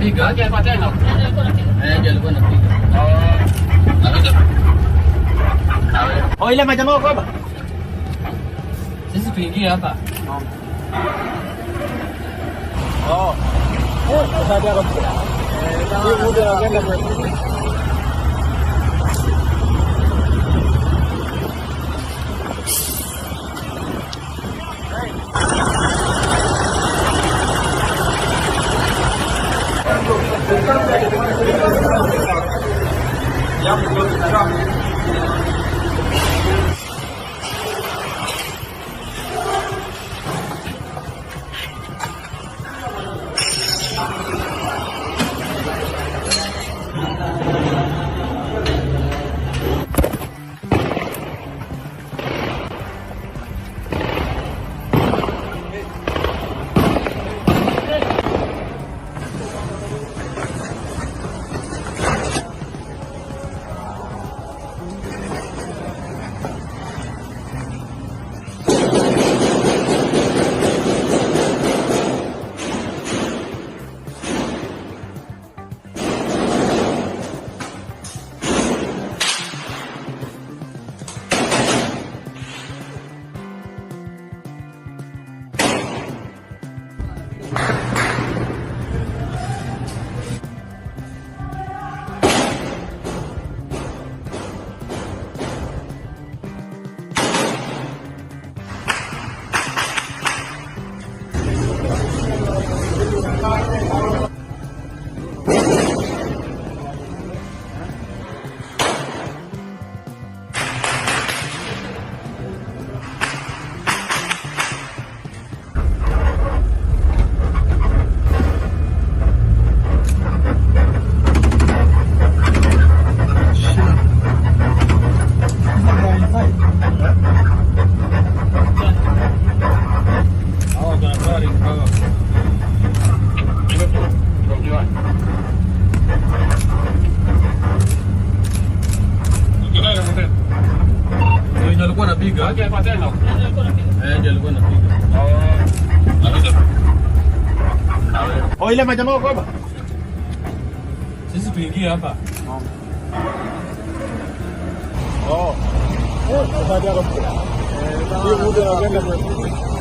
anapiga. Alikuwa tena. Eh, ndio alikuwa anapiga. Oh, ile majamaa wako hapa. Sisi tuingie hapa. Oh. Sasa hapa. Hii muda anakwenda kwa. Ndio alikuwa anapiga. Alikuwa tena. Eh, ndio alikuwa anapiga. Oh, ile majamaa wako hapa. Sisi tuingie hapa. Oh. Sasa hapa. Hii muda anakwenda kwa.